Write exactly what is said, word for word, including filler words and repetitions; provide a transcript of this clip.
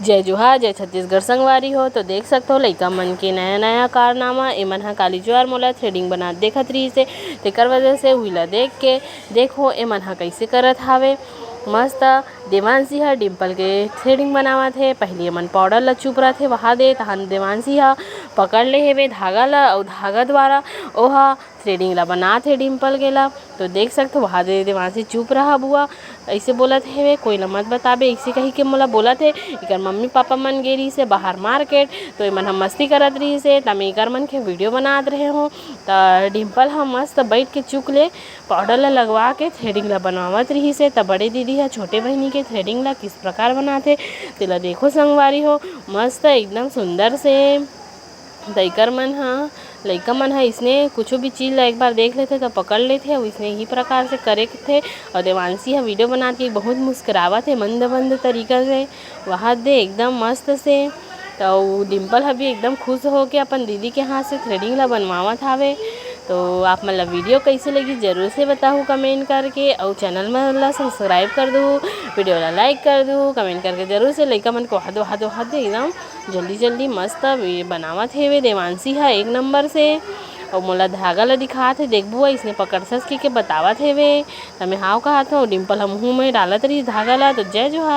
जय जोहार, जय छत्तीसगढ़ संगवारी हो। तो देख सकथो, लइका मन के नया नया कारनामा। एमन ह काली जुआर मोला threading बनात देखत रहिस हे, तेकर वजह से उही ला देख के देखो एमन ह कइसे करत हावे। मस्त देवांशी ह डिम्पल के threading बनावत हे। पहिली एमन पाउडर ला चुपरत हे, वहा दे तहन देवांशी ह पकड़ ले हेवे धागा ला, अउ धागा द्वारा ओहा threading ला बनात हे डिम्पल के ला। तो देख सकथो, वहा दे देवांशी, "चुप रहा बुआ, अइसे बोलत हेवे, कोई ला मत बताबे, अइसे कहि के मोला बोलत हे। एकर मम्मी पापा मन गे रहिस हे बाहर मार्केट, तो एमन ह मस्ती करत रहिस हे, त मैं एकर मन के वीडियो बनात रहे हों।" त डिम्पल ह मस्त बइठ के चुक ले पाउडर ला लगवा के threading ला बनवावत रहिस हे। त बड़े दीदी ह छोटे बहिनी के threading ला किस प्रकार बनाथे, तेला देखो संगवारी हो, मस्त एकदम सुंदर से। त एकर मन ह, लइका मन ह इसने कुछू भी चीज ला एक बार देख लेथे त पकड़ लेथे, अउ इसने ही प्रकार से करे थे। अउ देवांशी ह वीडियो बनात के बहुत मुस्कुरावत हे मंद मंद तरीका से, वहा दे एकदम मस्त से। त अउ डिम्पल ह भी एकदम खुश होके अपन दीदी के हाथ से threading ला बनवावत हावे। तो आप मन ला वीडियो कइसे लगी, जरूर से बताहू comment करके, अउ चैनल मन ला subscribe कर दू, वीडियो ला like कर दू, comment करके जरूर से। लइका मन के वहा दे, वहा दे, वहा दे एकदम जल्दी जल्दी मस्त वी-, बनावत हेवे देवांशी ह एक नंबर से। अउ मोला धागा ला दिखात हे, देखबू अइसने पकड़सस कहिके बतावत हेवे। त मैं हाव कहत हूँ, डिम्पल ह मुँह में डालत रहिस धागा ला। तो जय जोहार।